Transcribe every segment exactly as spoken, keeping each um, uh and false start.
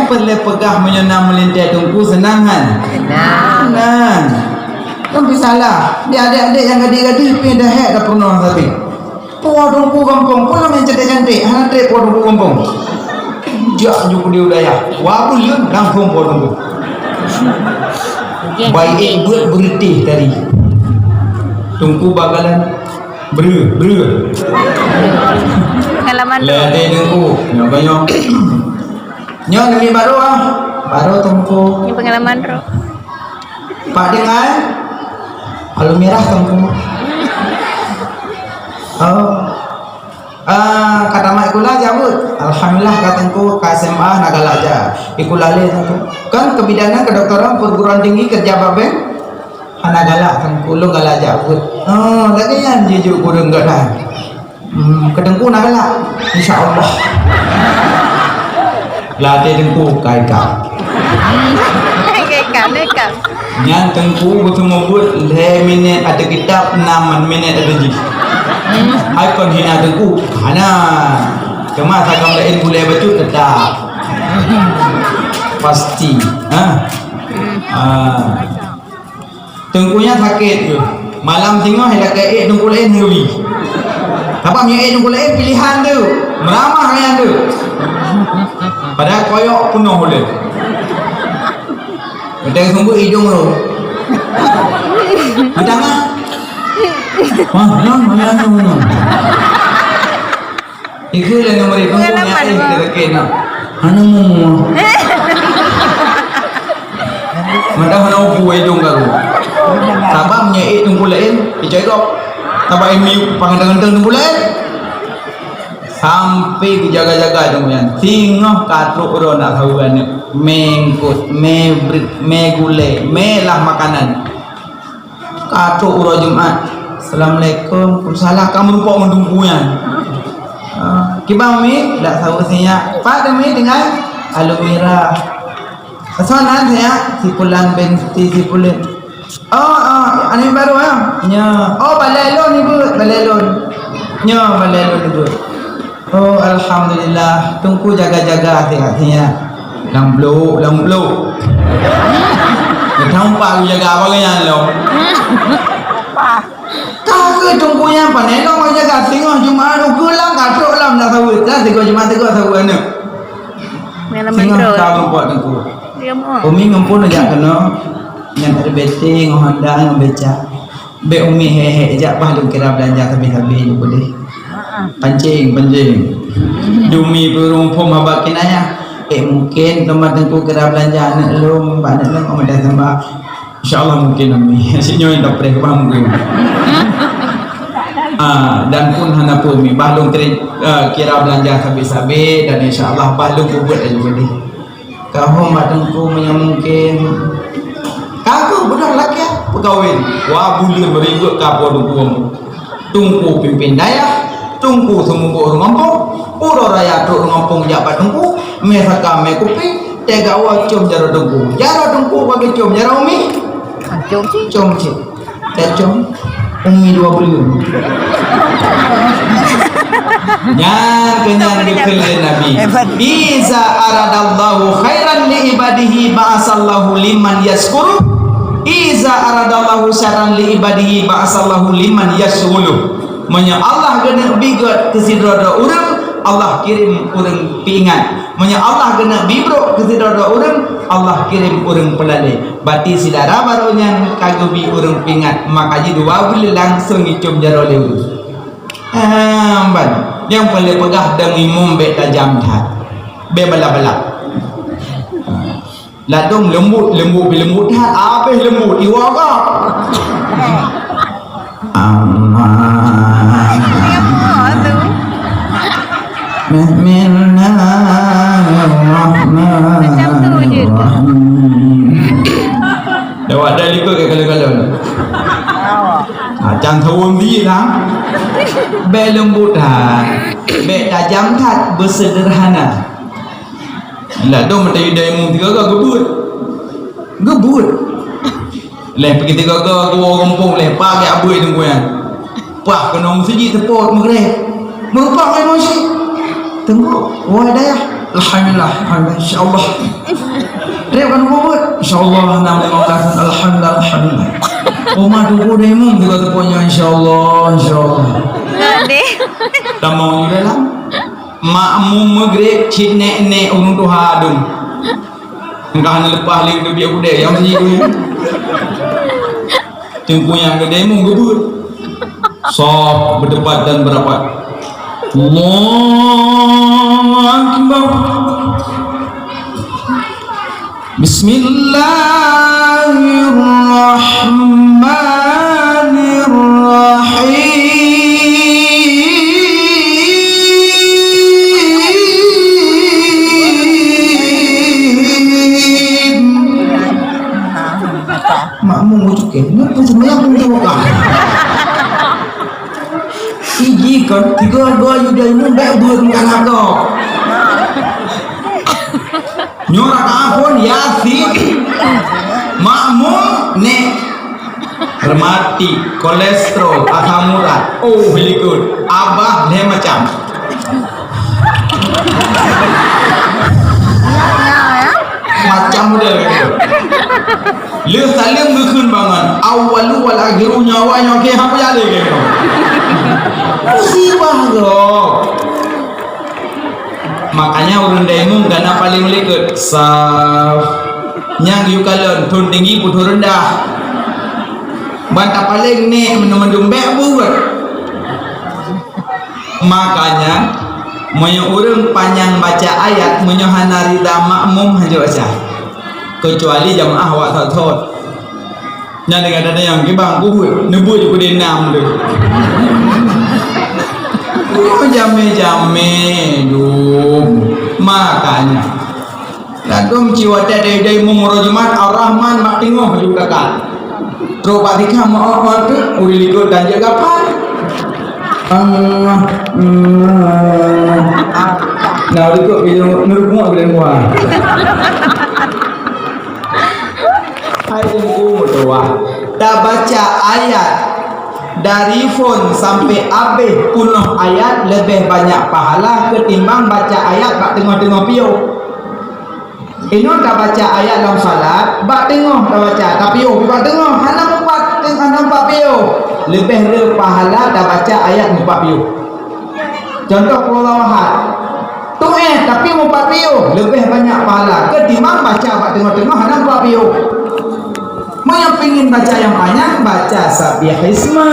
Peureulée peugah meunyoe na meulintée teungku seunang han? Seunang. Kan pih salah. Di adék-adék nyang gadih-gadih pih dah hék dah peurunoe sabe. Po teungku gampông, po nyang cantik-cantik, hana trép po teungku gampông. Jak ju keudéh u dayah. Wah, buleuen langsung po teungku. Baik buet beureutéh tadi. Teungku bakalan breuh, breuh. Pengalaman tu. Lé teungku, nyoe banyak. Nyoe neumi barô ah. Barô teungku. Ini pengalaman tu. Pak Dengai. Alun mirah teungku. Oh. Ah, ka tamat sikula jaweueb. Alhamdulillah ka teungku ka S M A na galak jak. Sikula lé teungku. Kan kebidanan kedokteran perguruan tinggi kerja babeng. Hana galak teungku, lôn galak jak buet. Oh, lagée nyan jijok kureueng gata. Hmm, keu teungku na galak. Insya Allah. Latih teungku kai ka. Kai ka, kai ka. Nyan teungku beuteumeubeuet lhée minét ateueh kitab, nam minét ateueh jih. Hai kon hina teungku, hana. Teuma sakam laén gulée bacut teutap. Pasti. Ha? Ah. Teungku nyan sakét tu. Malam singoh dak ék teungku laén hana geubri. Sabab meunyoe ék teungku laén pilihan tu. Meuramah nyan tu. Padahai koyok peunoh ulée. Watée sumbeue idong lo. Di tangah. Wah, non, non, non, non. Ikeu lé nomor itu. Pengalaman, eh, Bang. Kita kena. Hana mumu. Madah hana upu idong karu. Sabab nyeuk teungku laén, icai dok. Sabab ini panganteng-anteng teungku laén. Sampai dijaga-jaga teungku laén. Singoh ka trok uroe nak saweue aneuk. Mengkot, mebrik, megulai, melah makanan. Ka trok uroe Jumat. Assalamualaikum. Waalaikumsalam. Ka meureumpok ngon teungku nyan. Ah, kiban mi, dak saweue sinyak. Pat mi dengan alumira. Soe nan sinyak? Si pulan binti si pulan. Oh, oh, aneuk barô ya? Nya. Oh, balai lôn ibu, balai lôn. Nya, balai lôn ibu. Oh, alhamdulillah. Teungku jaga-jaga sinyak-sinyak. Lam blok, lam blok. Dah empat aku jaga abang nyan lom. Ka keu teungku nyan pané lom jaga singoh Jumat ukeue lam ka trok lam dah saweue. Dah tiga Jumat tiga saweue aneuk. Pengalaman singoh terus. Ka meureumpok teungku. Dia mau. Umi ngumpul jak keunoe. Nyan ada bete ngon honda ngon beca. Bék umi hék-hék jak bah lôn kira beulanja sabe-sabe nyoe boleh. Pancing, pancing. Demi peureumpom haba kinayah. Eh, mungkin teuma teungku kira beulanja aneuk lôn, bak aneuk lôn, oh, dah tambah. Insya Allah mungkin umi. Asyik nyoe yang tak preh bah mungkin. Ah, dan pun hana pun umi. Bah lôn kira, ah, kira beulanja sabe-sabe dan insya Allah bah lôn peubuet laju boleh. Ka hom bak teungku meunyoe mungken. Ka keuh beudôh lakée peukawen. Wah, buleuen meuribot ka po teungku. Teungku pimpin dayah, teungku seumubok ureuëng gampông, uroe raya trok ureuëng gampông jak bak teungku, mé saka mé kupi, teuga woe com jaroe teungku. Jaroe teungku bagi com, jaroe umi? Com cit. Com cit. Tacom umi dua puluh. Nyan keuh nyan geukheun lé Nabi. Hebat. Iza aradallahu khairan li ibadihi ba'asallahu liman yaskuru. Iza aradallahu syarran li ibadihi ba'asallahu liman yasghulu. Meunyoe Allah geuneuk bigét keu sidroe-droe ureuëng, Allah kirém ureuëng peuingat. Meunyoe Allah geuneuk bibrok keu sidroe-droe ureuëng, Allah kirém ureuëng peulalé. Bati syedara barô nyan ka geubi ureuëng pingat, maka jidua buleuen langsong jicom jaroe lé ureuëng. Ehm, ban, nyang peureulée peugah deungon imum bék tajam that. Bék balak-balak. Ladôm leumbut, leumbut pih leumbut that, habéh leumbut, iwa ka. Allah. Macam tu je. Bismillahirrahmanirrahim. Dah awak dah likot ke kalau-kalau. Macam tahun dia lah. Bék leumbut that. Bék tajam that, beuseudeurhana. Ladôm mata idai mu tiga ga geubeuet. Geubeuet. Leh peugi tiga ga geuwoe gampông leh, pakai abui teungku nyan. Pah keunoe meuseujid teupot meugreh. Meureumpok ngon meuseujid. Teungku, woe dayah. Alhamdulillah, alhamdulillah, insyaallah. Trép kan buet? Insyaallah, enam lima belas. Alhamdulillah, alhamdulillah. Oma tunggu deh, Mum, juga teupeue nyoe, insyaallah, insyaallah. Deh. Tamong di dalam. Makmum Maghrib cit nek-nek ureueng tuha adum. Engkah hana leupah lé, udah biar udah, yang masih itu. Teungku nyang geude meugeubeuet. Saf berdebat dan berapat. Allahu Akbar. Bismillahirrahmanirrahim. Makmum ucok ke, kenapa semuanya pun tawakal? Iji kan, tiga dua yuda ini baik buat mengkalah kau. Nyoe rakaat phon Yasin, makmum nek rematik, kolesterol, asam urat, oh likot, abah lhèe macam. Macam model gitu. Lheueh saleuem geukheun bangon, awwalu wal akhiru, nyawa nyoe ke haba jaleh ke. Musibah tu. Makanya ureueng daimong gana paléng likot. Saf. Nyang yue kalon thon tinggi putôh reundah. Ban tapaleng nek meunyoe mandum bèk buet. Makanya, meunyoe ureueng panyang baca ayat, meunyoe hana rida makmum hana baca. Kecuali jamaah awak thot-thot. Nyan dengan dada nyang kibang kuhut, neubeuet ju keu enam tu. Oh, jamé-jamé, duh. Makanya, lagu meuci watèe dai-dai meurumoh Jumat, Ar-Rahman mak teungoh ju kakak. Trok bak tika mak-mak tu, ureueng likot dan jeuet gapan. Ah, hmm. Nah, ureueng likot bila nurut mak bila muat. Hai Teungku meutuah, tabaca ayat dari phon sampai abéh peunoh ayat leubeh banyak pahala keutimbang baca ayat bak teungoh-teungoh piôh. Inoe tabaca ayat lam salat, bak teungoh tabaca, tapiôh bak teungoh, hana meupat, hana meupat piôh. Leubeh reuh pahala tabaca ayat meupat piôh. Contoh, Qul Huwallahu Ahad. Tu'éh, tapi meupat piôh, leubeh banyak pahala keutimbang baca bak teungoh-teungoh hana meupat piôh. Meunyoe pingin baca nyang panyang, baca Sabbihisma.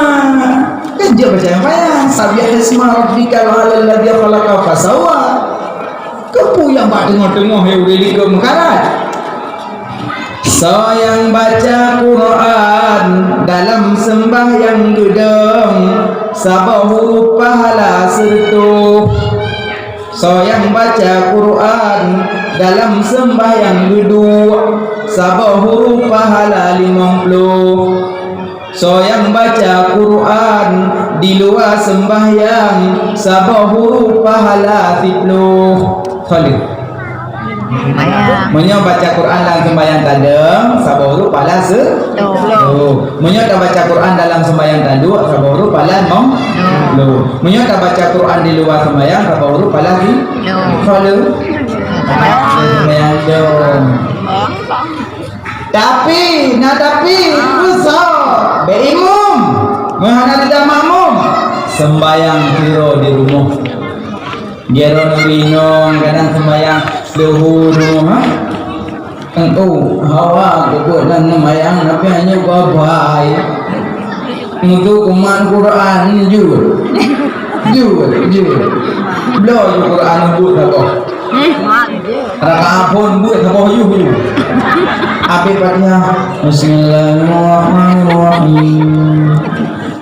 Kan jeuet baca nyang panyang. Sabbihisma rabbikal a'la alladzi khalaqa fasawwa. Keupeue nyang bak teungoh-teungoh, hai ureueng likot meukarat? Soe nyang baca Quran dalam seumbahyang geudong, saboh huruf pahala sireutôh. Soe nyang baca Quran dalam seumbahyang geuduek, saboh huruf pahala limong ploh. Soe nyang baca Quran di luwa seumbahyang, saboh huruf pahala siploh. Khalid. Meunyoe baca Quran lam seumbahyang tadong, saboh huruf pahala se-, Dua. Dua. Meunyoe tabaca Quran dalam seumbahyang taduek, saboh huruf pahala limong ploh. Meunyoe tabaca Quran di luwa seumbahyang, saboh huruf pahala si-, Dua. Khalid. Seumbahyang dong. Tapi, na tapi, peue soe? Bèk imum. Meuhana rida makmum. Seumbahyang sidroe di rumoh. Geuron ureueng inong kadang seumbahyang luhur di rumoh, ha? Kan, oh, hawa geubuet nan seumbahyang, tapi hana babai. Untuk umat Quran, jeuet. Jeuet, jeuet. Bloe ju Quran buet saboh. Rakaat phon buet saboh yuh, yuh. Abéh Fatihah. Bismillahirrahmanirrahim.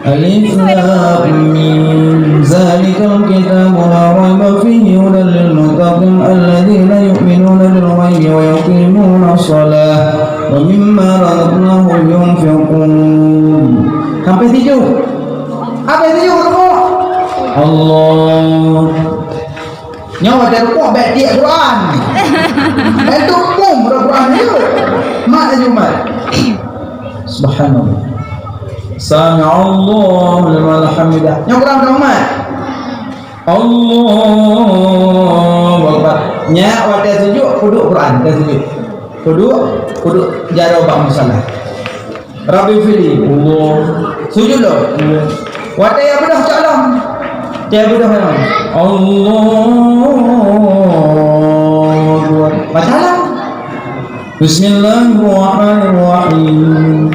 Alif Lam Mim. Zalikal kitabu la raiba fihi hudan lil muttaqin alladzina yu'minuna bil ghaibi wa yuqimunas shalah wa mimma razaqnahum yunfiqun. Sampai tujoh. Sampai tujoh rukuk. Allah. Nyoe watèe rukuk bèk tiek Quran. Bèk tu pum Quran tu. Mat laju mat. Subhanallah. Sami'allahu liman hamidah. Nyoe Quran dah mat. Allahu Akbar. Nyan watèe sujud, peuduek Quran, watèe sujud. Peuduek, peuduek jaroe bak musala. Rabbi fili, Allah. Sujud lom. Watèe beudôh cok lom. Watèe beudôh lom. Allahu Akbar. Baca lom. Bismillahirrahmanirrahim.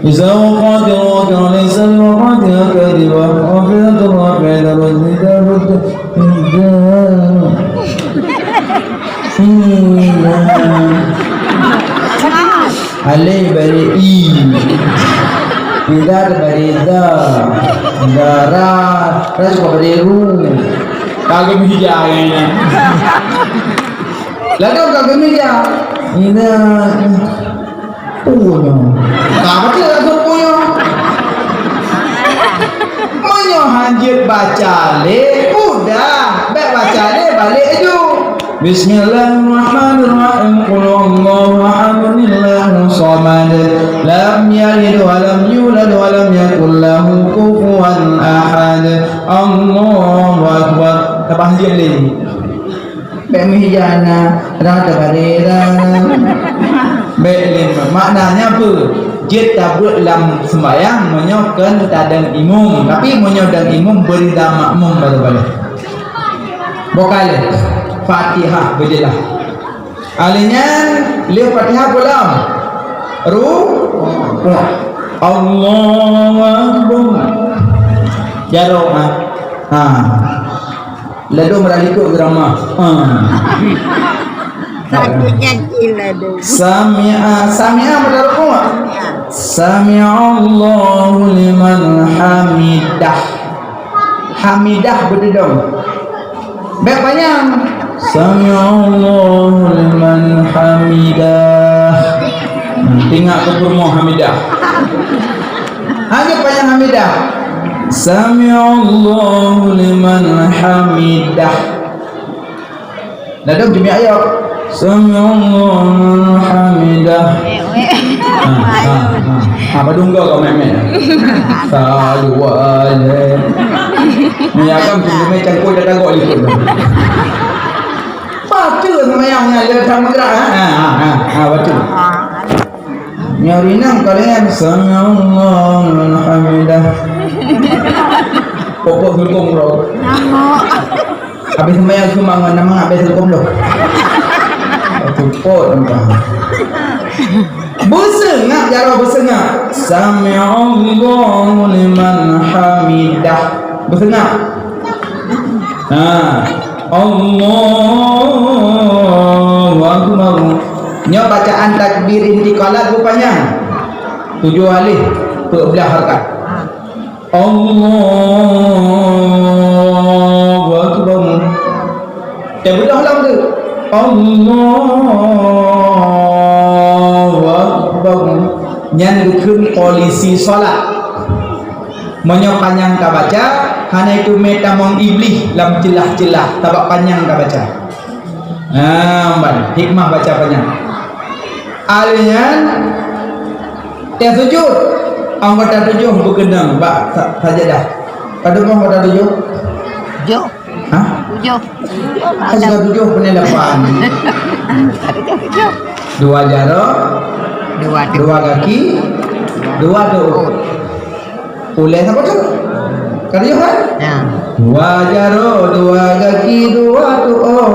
Iza waqa'atil waqi'ah, laysa liwaq'atiha kadhibah, khafidatur rafi'ah, idza rujjat, idza Alif bari i. Idza bari dza. Dza ra. Ra juga bari ru. Ka geumeuhija nyan. Ladôm ka geumeuhija. Idza Peue nyoe? Ka baca langsung peue nyoe? Meunyoe hanjeuet baca lé, udah, bèk baca lé, balek laju. Bismillahirrahmanirrahim. Qul huwallahu ahad, Allahus samad. Lam yalid wa lam yulad wa lam yakul lahu kufuwan ahad. Allahu akbar. Tambah hanjeuet lé. Bèk meuhijana, rata barera. Bèk lé, maknanya peue? Jeuet tabeuet lam seumbahyang meunyoe kön tadong imum. Tapi meunyoe dong imum, bri lam makmum baru boleh. Boh ka lheueh. Fatihah beujeulaih. Alèh nyan, lheueh Fatihah pulang. Ru, Allahu Akbar. Jaroe, ha. Ha. Ladôm meuralikot geurama. Ha. Sakét gaki ladôm. Sami'a, sami'a pada rukuk. Sami'allahu liman hamidah. Hamidah beudedong. Bèk panyang. Sami'allahu liman hamidah. Teuingat keu peurumoh hamidah. Hana panyang hamidah. Sami'allahu liman hamidah. Ladôm jeumiet ayat. Sami'allahu liman hamidah. Ha, ha, ha. Ha, padum go kau mek-mek. Salu alaihi. Ni akan jeumiet cangkoi dah tagok likot. Patut semayang nyan dia tak bergerak, ha? Ha, ha, ha, ha, patut. Nyoe rinang kalian, sami'allahu liman hamidah. Pokok sukong bro. Habis semayang cuma ngon nama habis sukong tu. Pokok tempat. Beusengak, jaroe beusengak. Sami'allahu liman hamidah. Beusengak. Ha. Allahu Akbar. Nyoe bacaan takbir intiqalat beupanyang. Tujoh alif, peuet blah hareukat. Allahu Akbar. Teubeudôh lom tu. Allahu Akbar. Nyan dikeue polisi salat. Meunyoe panyang tabaca, hana iteumé tamong Iblih lam ceulah-ceulah, sabab panyang tabaca. Nah, ban hikmah baca panyang. Alèh nyan, teuh sujud, anggota tujoh beukeunong bak sa-, sajadah. Padum anggota tujoh? Tujoh. Hah? Tujoh. Kan sudah tujoh, peunah lapan. Tujoh, tujoh. Dua jaroe, dua, dua gaki, dua tu'ôt. Ulèe saboh tu. Ka tujoh kan? Ya. Dua jaroe, dua gaki, dua tu'ôt.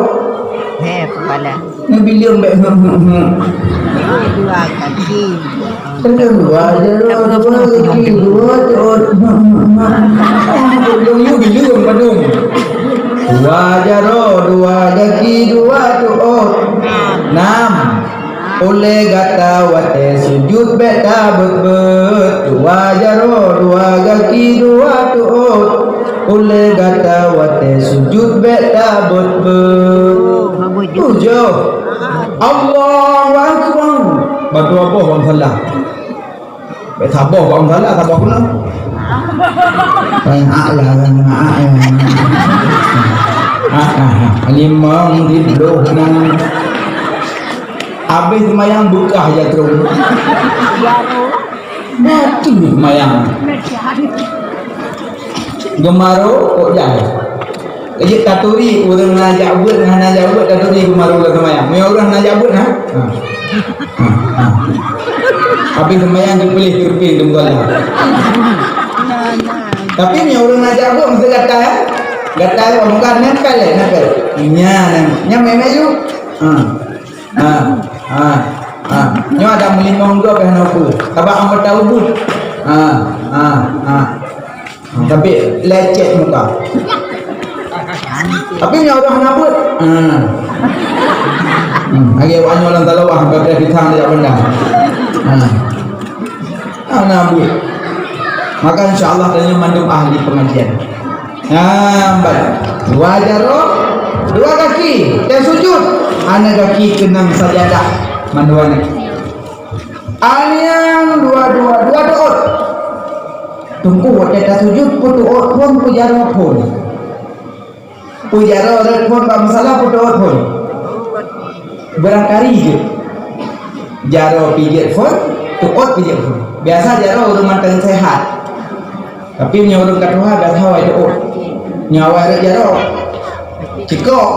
Heh, kepala. Ni bileueng bèk, hmm, hmm, hmm. Dua gaki. Dua jaroe, dua gaki, dua tu'ôt. Hmm, hmm, hmm. Bileueng, bileueng padum. Dua jaroe, dua gaki, dua tu'ôt. Nam. Ulèe gata watèe sujud bèk tabeuet-beuet, dua jaroe, dua gaki, dua tu'ôt. Ulèe gata watèe sujud bèk tabeuet-beuet. Oh, bagus juga. Tujoh. Allahu Akbar. Bantu Allah, Bang Salah. Bèk saboh bak musala, saboh keunoe. Banyak lah, banyak lah. Ah, ah, ah. Limong di blok nang. Habis semayang bekah jatuh. Mati semayang. Gemaro kok jalan. Jeuet taturi ureuëng na jak beuet ngon hana jak beuet, taturi geumaru lam seumayang. Meunyoe ureuëng hana jak beuet, ha? Ha. Ha. Ha. Habis seumayang geupiléh keureupin di musala. Tapi meunyoe ureuëng na jak beuet, meusti gata, ya? Gata, ya, bukan nempel, ya, nempel. Nya, nya, nya, mek-mek ju. Ha. Ha. Ha. Ha. Nyoe ada meulimong dua pih hana upu. Sabab anggota ubit. Ha. Ha. Ha. Tapi lecet muka. Tapi nyoe ureuëng hana buet. Ha. Hmm, lagi awak nyoe lam talawah, sampai pisang dia benda. Ha. Hana buet. Maka insya Allah tanyoe mandum ahli pengajian. Nah, empat. Dua jaroe, dua gaki, dan sujud. Hana gaki keunong sajadah. Mandua ni. Anyang dua-dua, dua doot. Teungku watée tasujud, peue doot phon, peue jaroe phon. Peue jaroe rot phon bak musala, peue doot phon. Barangkali jeuet. Jaroe pijeuet phon, doot pijeuet phon. Biasa jaroe ureuëng mantong sehat. Tapi meunyoe ureuëng ka tuha, biasa awai doot. Nyoe awai rot jaroe. Cikok.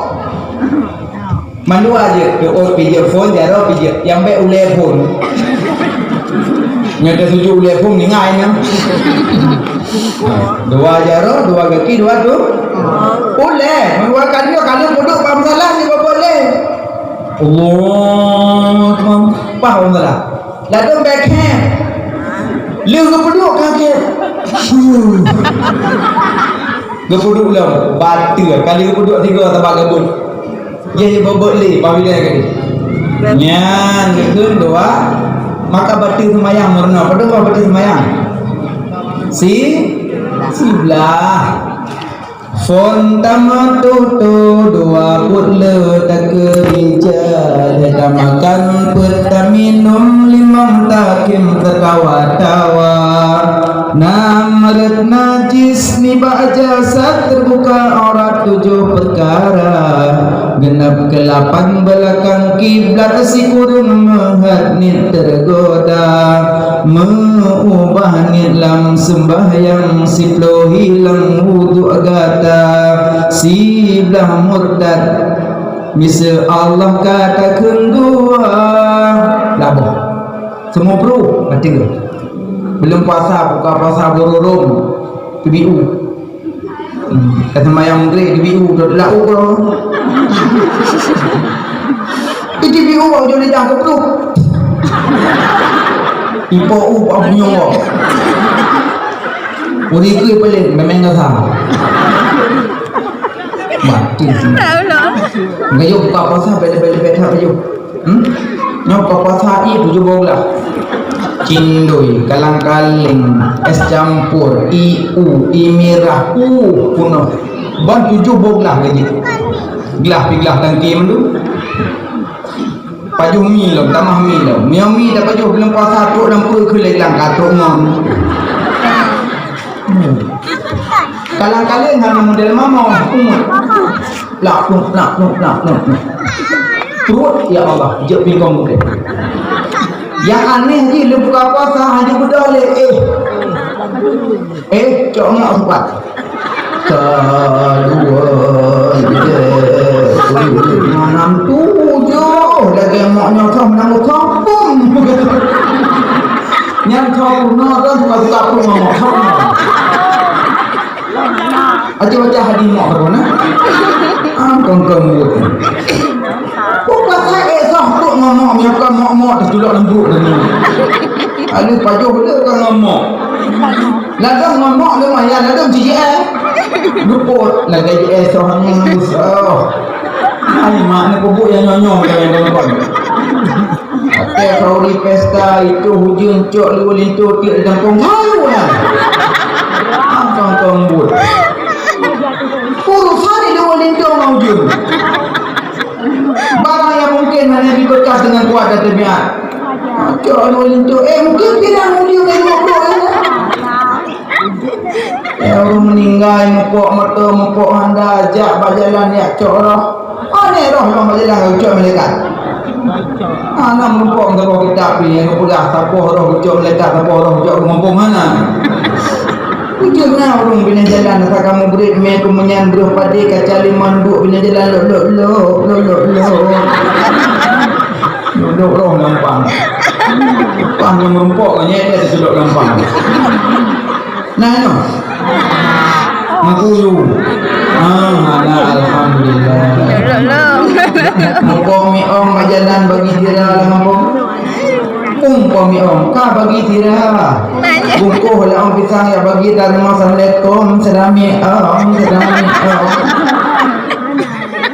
Mandua jeuet, doot pijeuet phon, jaroe pijeuet. Nyang bék ulée phon. Nyoe tasujud ulée phon, ningai nyan. Dua jaroe, dua gaki, dua tu. Ulée, mandua kali, kalau peuduek bak musala, ni bapak ulée. Allahu Akbar. Pah bak musala. Ladôm Beckham. Lheueh geupeuduek kaki. Geupeuduek lom. Bateue. Kali geupeuduek tiga tabak gabut. Dia je bobot lé, pabila kali. Nyan, geukheun dua. Maka bateue seumayang meurunoe. Padahai bateue seumayang. Si, siblah. Phon tameututoe dua buet le takeurija, lhée tamakan peuet taminum limong takhém tatawa-tawa. Nam rot najis nibak jasad teubuka aurat tujoh peukara. Geunab keulapan beulakang kiblat sikureueng meuhat niet teugoda. Meuubah niet lam seumbahyang siploh hilang wudhu gata, siblah murtad. Miseue Allah ka takheun dua. Laboh. Seumubru, bateue. Buleuen puasa, buka puasa, bororong, T B U. Hmm, ka seumayang Maghrib, T B U, dot lau keudroe. Di T B U, awak jeuet lidah keupruk. Ipo u, Pak Bunyong kok. Ureueng ikeu paléng, memang ka sa. Mati. Ngayok buka puasa, beda-beda, beda, beda. Hmm? Nyoe ka puasa ie tujoh boh glah. Cindoi, kalang-kaling, es campur, ie u, ie mirah, uh, punoh. Ban tujoh boh glah lagi. Glah pi glah tangki mandum. Pajoh mi lom, tamah mi lom. Meunyoe mi tapajoh buleuen puasa trok lam peue keu lé glang ka trok ngon. Hmm. Kalang-kaling hana model mama, umat. Plak, pluk, plak, pluk, plak, pluk, pluk. Truet, ya Allah, jeuet bingkong mungken. Nyang aneh jih, lheueh buka puasa, hana beudôh lé, eh. Eh, cok ngok supat. Ka dua, tiga, enam, tujoh. Lagèe mok nyoe, soh, nang soh, pum. Nyan soh, pum, nyoe, soh, suka-suka, pum, mok, soh, mok. Aja-aja hadih mok keunan. Ah, kong-kong buet. Bukan saya soh trok ngon mok, meunyoe kon mok-mok teuculok leumbut tadi. Alu pajoh le ka ngon mok. Ladôm ngon mok lumayan, ladôm jijik eh. Luput lagèe jijik eh soh ngus. Oh. Hai mak ni kubuk yang nyonyong dalam lubang. Oke, Fauri pesta itu hujan cok lu linto tiap di kampung tahu lah. Angkang tombol. Urusan itu linto mau hujan. Barang yang mungkin hanya dibekas dengan kuat dan demikian. Cok lu linto. Eh, mungkin tidak hujan dari lima puluh ya. Ya, ureueng meuninggai, mupok moto, mupok honda, jak bak jalan jak cok roh. Aneh roh lom bak jalan jak cok malaikat. Hana mupok meusaboh kitab nyan, geupeugah saboh roh geucok malaikat, saboh roh geucok geumompong hana. Ujeuen na ureueng binéh jalan, asa kamoe bret mé keumeunyan breuh padé kaca limong duek binéh jalan lok, lok, lok, lok, lok, lok. Lok, lok, lok, gampang. Pah nyang meurumpok nyan, dia teuseudok gampang. Nah, nyoe. Meukuyu. Ah, nah, alhamdulillah. Muphom miong bak jalan bagi sira lam gampông. Muphom miong ka bagi sira. Bungkôh laong pisang jak bagi tareuma assalamualaikum, sira miong, sira miong.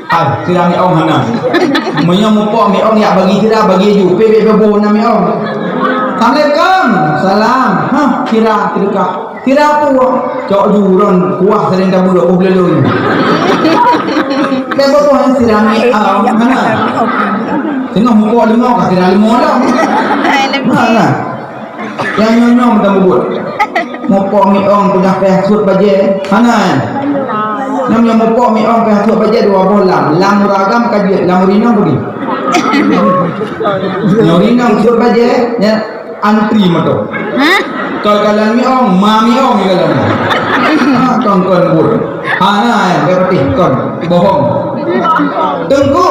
Ah, sira miong hana. Meunyoe muphom miong jak bagi sira, bagi ju. Pih bèk beuboh na miong. Assalamualaikum. Salam. Hah, sira seudeukah. Sira peue? Cok ju ron kuah saléng tabeue boh beuleuleuen. Bèk beuboh sira miong, hana. Teungoh muphom leumo ka sira leumo dah. Hana. Nyang nyoe-nyoe meutan bubut. Muphom miong peugah payah sot bajèe. Hana. Nyang nyoe muphom miong payah sot bajèe dua boh lam. Lam ureueng agam ka jeuet, lam ureueng inong bagi. Nyang ureueng inong sot bajèe, nya antri moto. Hah? Kon kalon miong, ma miong kalon. Ha, kon, kon bubut. Hana, ya, bèk patéh, kon. Bohong. Teungku,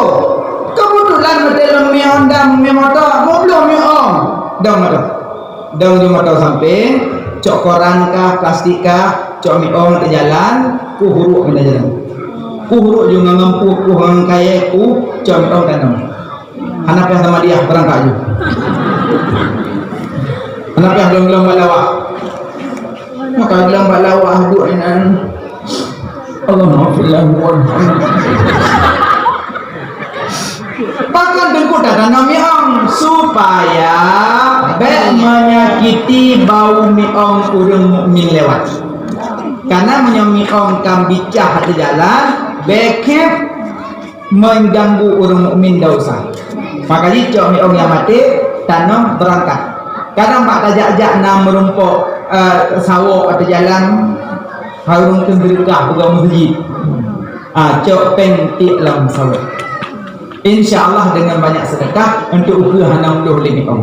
keubeutulan meuteulom miong dam miong moto, meubloe miong. Dam moto. Dong di moto sampéng, cok koran kah, plastik kah, cok miong teujalan, kuh uruek keunan jalan. Kuh uruek ju ngon, ngon puih, kuh ngon kayèe, kuh cok miong tanom. Hana payah sama dia, beurangkat ju. Hana payah glong-glong bak lawak. Maka glong bak lawak, duek inan. Allahumma fir lahu warhamhu. Pakon teungku tatanom miong? Supaya bèk menyakiti bau miong ureueng mukmin lewat. Karena meunyoe miong ka bicah ateueh jalan, bèk khép mengganggu ureueng mukmin desya. Maka jicok miong nyang maté, tanom beurangkat. Kadang bak tajak-jak na meurumpok, eh, sawoe ateueh jalan, hareuem keu seudeukah peugah meuseujid. Ah, cok péng tiek lam sawoe. Insya Allah dengan banyak sedekah untuk ukeue hana mudoh lé miong.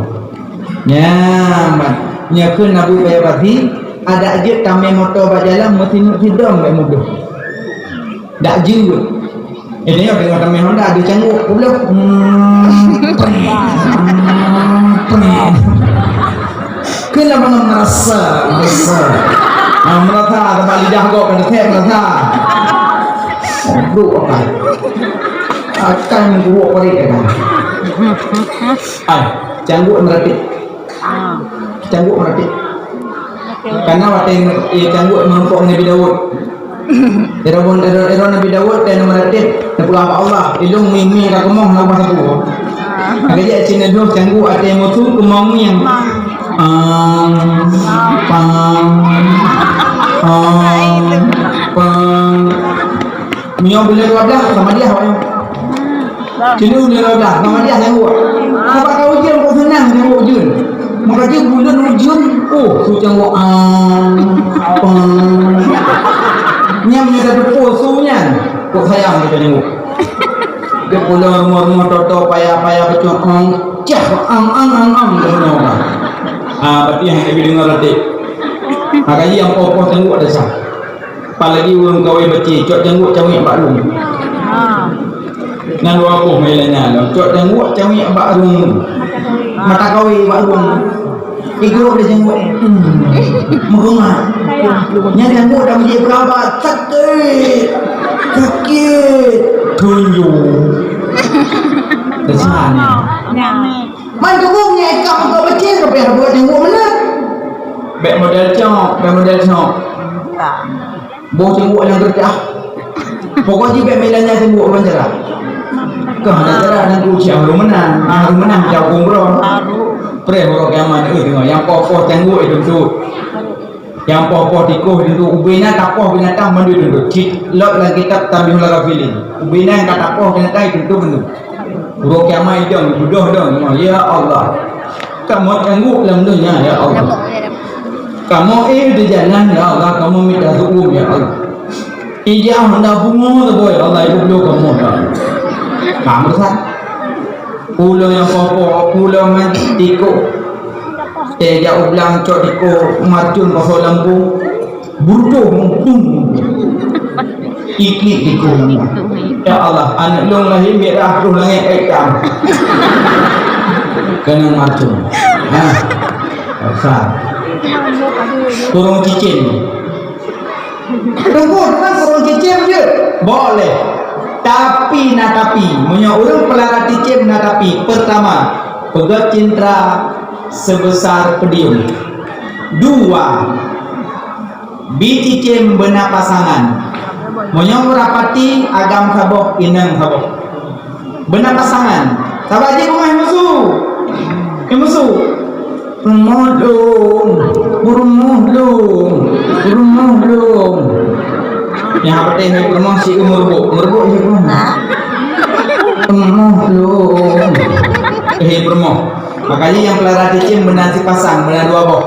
Nyan, nyan kheun Abu Baya Bazi, adak jeuet tamé moto bak jalan meusineuk sidom bèk mudoh. Dak jeuet. Eh, tengok, tengok tamé Honda ada cangguek, goblok. Hmm, preng. Hmm, preng. Kenapa nggak merasa, merasa? Ah, merasa, tempat lidah kau kena cek, merasa. Goblok apa? Akan guruk parit ya kan? Ai, cangguek meratik. Cangguek meratik. Karena watèe, eh, cangguek meurumpok Nabi Daud. Ira, ira, ira Nabi Daud dan meuratéb, neupeugah bak Allah, "Ilôn mi-mi ka keumoh na ubah sapeue." Maka jih cit na dua cangguek até musu keumoh ngieng. Pang, pang, pang, pang. Meunyoe buleuen dua blah, sama dia awaknyan. Keuneuk lé roda, nama dia nyang buet. Sabab ka ujeuen kok seunang nyang buet ujeuen. Maka jih buleuen ujeuen, oh, su nyang buet, ang, pang. Nyang nyan dah deungoe su nyan, kok sayang kita nyang buet. Dia pulang rumah-rumah toto, payah-payah betul, ang, cah, ang, ang, ang, ang, dia kena orang. Ah, berarti yang lebih dengar hati. Maka jih nyang poh-poh tengok dah sah. Apalagi ureueng kawé beuci, cok janggut cawék bak lueng. Nyan dua boh meuilan nyan, cok janggut cawék bak lueng. Mata kawé bak lueng. Igrok lé janggut. Hmm. Meugumat. Nyan janggut dah menjadi peurabat. Sakét. Sakét. Tunjuk. Besar ni. Man tuboh nyan ikab muka beceng, tapi ada buat janggut mana? Bèk model cok, bèk model cok. Boh cangguek nyang geureutah. Pokok jih bèk meuilan nyan cangguek ban cara. Kah na cara nyang kuci ahlu menang, ahlu menang jauh umroh. Preh uroe kiamat, eh, tengok, nyang poh-poh cangguek itu tu. Nyang poh-poh tikôh itu tu, ubé na tapoh binatang mandum itu tu. Cit lok lam kitab Tanbihul Ghafilin. Ubé na ka tapoh binatang itu tu mandum. Uroe kiamat idong, judoh dong. Ya Allah. Kamoe cangguek lam donya, ya Allah. Kamoe éh di jalan, ya Allah, kamoe mita huköm, ya Allah. Ija hana bungo tu, ya Allah, ibu belum kamoe dah. Kamoe sah. Pulo nyang popo, pulo ngan tiko. Teh jak ublang cok tiko, marcun pasok lampu. Butuh mumpung. Iklik di kolam. Ya Allah, aneuk lôn lahé mirah troh langét ka itam. Keuneuk macam. Ha. Sa. Kurung cicém. Tunggu, tunggu, kurung cicém je. Boleh. Tapi na tapi. Meunyoe ureuëng peulara cicém na tapi. Pertama, peugöt cintra sebesar podium. Dua, bi cicém beuna pasangan. Meunyoe urapati agam saboh, inong saboh. Beuna pasangan. Saban jih beungoh musu. Musu. Rumoh lôn, rumoh lôn, rumoh lôn. Nyang patéh hai rumoh si meureubo, meureubo si rumoh. Rumoh lôn. Eh, rumoh. Makanya nyang peulara cicém beuna sipasang, beuna dua boh.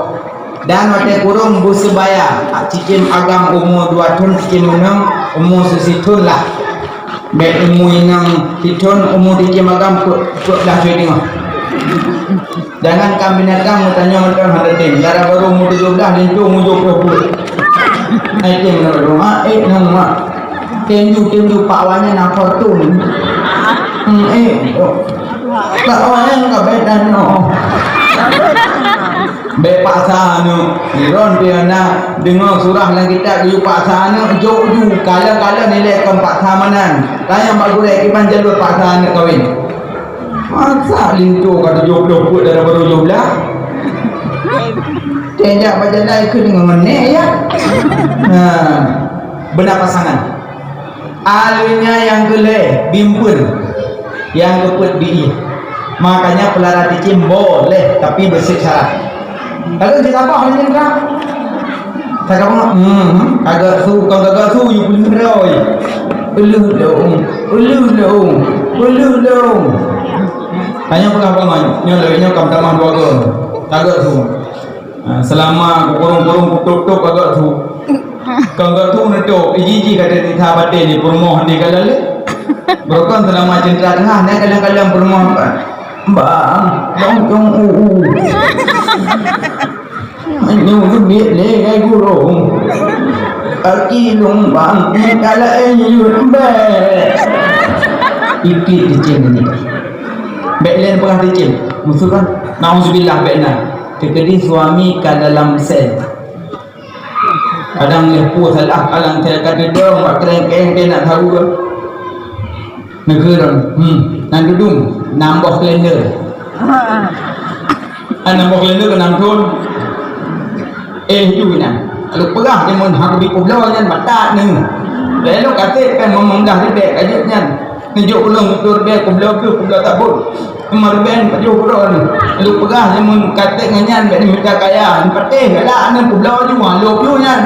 Dan watée kurong beusebaya, cicém agam umu dua thon, cicém inong umu sisi thon lah. Bék umu inong sithon, umu cicém agam peuet, peuet blah cuy teungoh. Jangankan binatang, meutanyong mantong hana tem. Dara barô umu tujoh blah, linto umu tujoh ploh peuet. Ai tem na barô, mak, eh, nang mak. Tem ju, tem ju, pak awaknyan na fortun. Hmm, eh, oh. Pak awaknyan ka bék dan no. Bék paksa aneuk. Droen pih na deungoe surah lam kitab geuyue paksa aneuk, jok ju, kalon-kalon ilée kon paksa meunan. Tanyong bak gurée kiban jalur paksa aneuk kawin. Masa linto ka tujoh ploh peuet dara barô tujoh blah? Teuh jak bak jalan keu deungon nek ya. Nah, beuna pasangan. Aleunya nyang keulhée bimpeuen, nyang keupeuet bi ié. Makanya peulara cicém boleh, tapi beusit syarat. Lalu ditabah lé nyan ka. Tagak, hmm, tagak su, kon tagak su, yue peuleueh droe. Peuleueh dong, peuleueh dong, peuleueh dong. Tanyong peugah bangai, nyoe lagée nyoe kam tamah dua go. Tagak su. Ha, seulama kukurong-kurong kutôp-tôp agak su. Ka agak su neutôp, iji-iji ka teuka batée di peurumoh di ka lalu. Beureukan seulama cinta teungoh, na kalon-kalon peurumoh, "Bang, dong dong u u." Nyoe keubiet lé gai gurong. Aki lôn bang, ka laén yue bèk. Iklik cicém ni. Bèk lén peugah cicém. Musoh kan? Nauzubillah, bèk na. Teukeudi suami ka dalam sel. Kadang lheuh peue salah, kadang saya ka teudong bak kereng-kereng keu nak sahur. Neugeuron, hmm, nan dudum, nam boh kalender. Ah, nam boh kalender keu nam thon. Eh, ju nyan. Lalu peugah nyan, "Mun hak bri peubloe nyan batat nyoe." Lalu katé kan meunggah ribèe ka jeuet nyan. Neujok ulôn tutoe ribèe, peubloe pih, peubloe tabot. Teuma ribèe pajoh uroe nyoe. Lalu peugah nyan, "Mun katé ngon nyan bèk neumita kaya, neupatéh galak nyan peubloe ju, lhok ju nyan."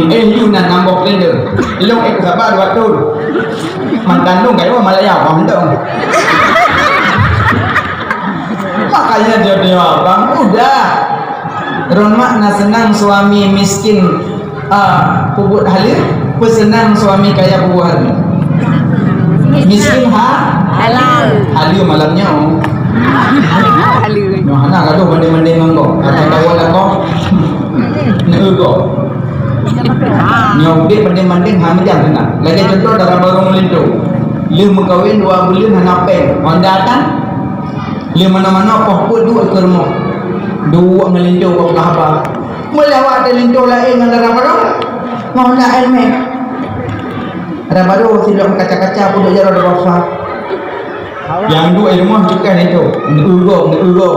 Eh, ju nyan nam boh kalender. Ilôn ék sabar dua thon. Mantan lôn kayoe Malaya, paham tak? Makanya jodoh abang mudah. Ron mak na seunang suami miskin, ah, peubuet haleue, peuseunang suami kaya peubuet haleue. Miskin ha? Halal. Haleue malam nyoe. Haleue. Nyoe hana gadoh banding-banding ngon gob. Kata kawan lakoe. Neu gob. Nyoe udép banding-banding ha meujan seunang. Lagèe contoh dara barô ngon linto. Lheuh meukawen dua buleuen hana péng. Honda tan. Lé manoe-manoe poh peuet duek keu rumoh. Duek ngon linto bak haba. Meulawat teuh linto laén ngon dara barô. Ngon na ilmé. Dara barô silop kaca-kaca peuduek jaroe dara basa. Nyang duek i rumoh cukai linto. Neugob, neugob.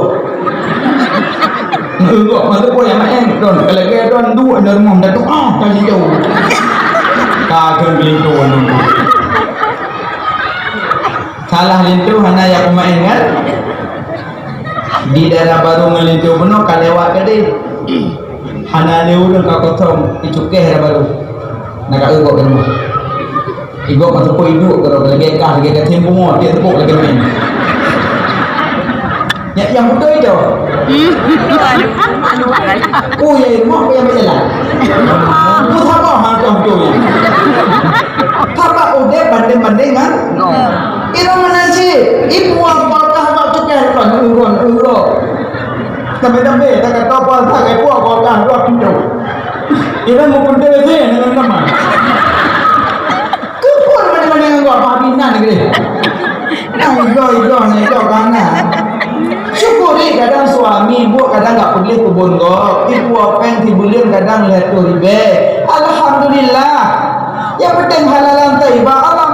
Neugob, masa pun nyang maén. Don, kalau gaya don duek di rumoh, dah tu, ah, kan linto. Ka keu linto, linto. Salah linto hana nyang peumaén kan? Di dara barô ngon linto bunoe ka lewat keudeh. Hana lé ureueng ka kosong, icukéh dara barô. Na ka eu gob keu rumoh. Igob meuteupeu iduek keudroe lagèe kah, lagèe ka tem bungoh, tiep teupok lagèe maén. Nyak nyang beutôi tu. Oh, ya, mak payah berjalan. Mu sabar, ha, tu, tu, ya. Sabar, udép banding-banding, kan? Ira mana sih? Ibu apa kah bak tukang, kan? Urut, urut. Sampai-sampai, tak kata apa, tak kata apa, kah, dua pintu. Kita mau kuntul itu ya dengan teman. Keupeue meunan-meunan ngon gop, Pak Binan geuh. Nah, igoe-igoe, nah, igoe kana. Syukuri kadang suami buet kadang gak peugléh kebun gop, ipuwoe péng sibuleuen kadang lhèe reutôh ribèe. Alhamdulillah. Nyang penting halalan thayyibah, Allah